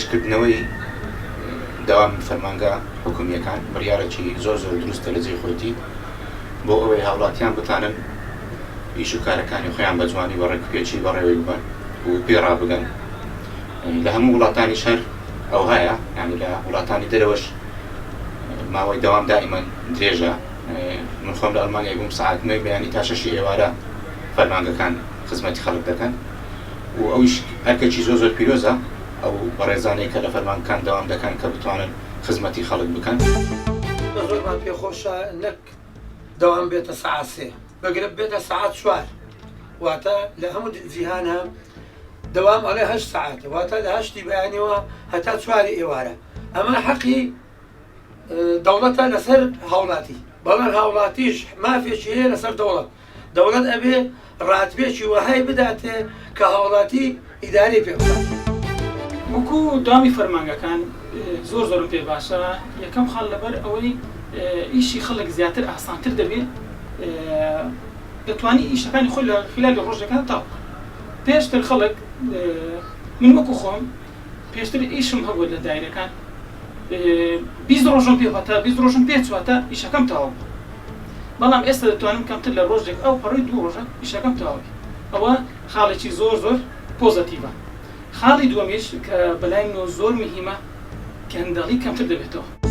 درێژکردنەوەی دەوامی فەرمانگە حکومییەکان بڕیارێکی زۆر زۆر دروستە لە جێی خۆیتی بۆ ئەوەی هاوڵاتیان بتانن ئیش و کارەکانی خۆیان بە جوانی بە ڕێکوپێکی بەڕێوەی ببەن و پێ ڕابگەن. لە هەموو وڵاتانیش هەر ئەوهایە، یانی لە وڵاتانی دەرەوەش ماوەی دەوام دائیمەن درێژە. من خۆم لە ئەڵمانیای بووم سەعات نۆی بەیانی تا شەشی ئێوارە فەرمانگەکان خزمەتی خەڵک دەکەن و ئەویش ئەرکێکی زۆر زۆر پیرۆزە ئەو بەڕێزانەی کە لە فەرمانگەکان دەوام دەکەن کە بتوانن خزمەتی خەڵک بکەن. زۆرمان پێخۆشە نەک دەوام بێتە سەعات سێ بگرە بێتە سەعات چوار واتە لە هەموو جیهانە دەوام ئەڵێ هەشت سەعاتە واتە لە هەشتی بەیانیەوە هەتا چواری ئێوارە ئەمە حەقی دەوڵەتە لەسەر هاوڵاتی بەڵام هاوڵاتیش مافێکی هەیە لەسەر دەوڵەت دەوڵەت ئەبێ ڕاتبێکی وەهای بداتێ کە هاوڵاتی ئیدارەی پێ بکات. وەکو دەوامی فەرمانگەکان زۆر زۆرم پێ باشە یەکەم خاڵ لەبەر ئەوەی ئیشی خەڵک زیاتر ئاسانتر دەبێ دەتوانی ئیشەکانی خۆی لە خلالی ڕۆژێکا تەواو بکا پێشتر خەڵک من وەکو خۆم پێشتر ئیشم هەبوو لە دایرەکان 20 ڕۆژم پێ هەتا 20 ڕۆژم پێ چووە تا ئیشەکەم تەواو بوو بەڵام ئێستا دەتوانم کەمتر لە ڕۆژێک ئەو پەڕی دوو ڕۆژە ئیشەکەم تەواو بێ ئەوە خاڵێکی زۆر زۆر پۆزەتیڤە خاڵی دووەمیش کە بەلای منەوە زۆر مهیمە گەندەڵی کەمتر دەبێتەوە.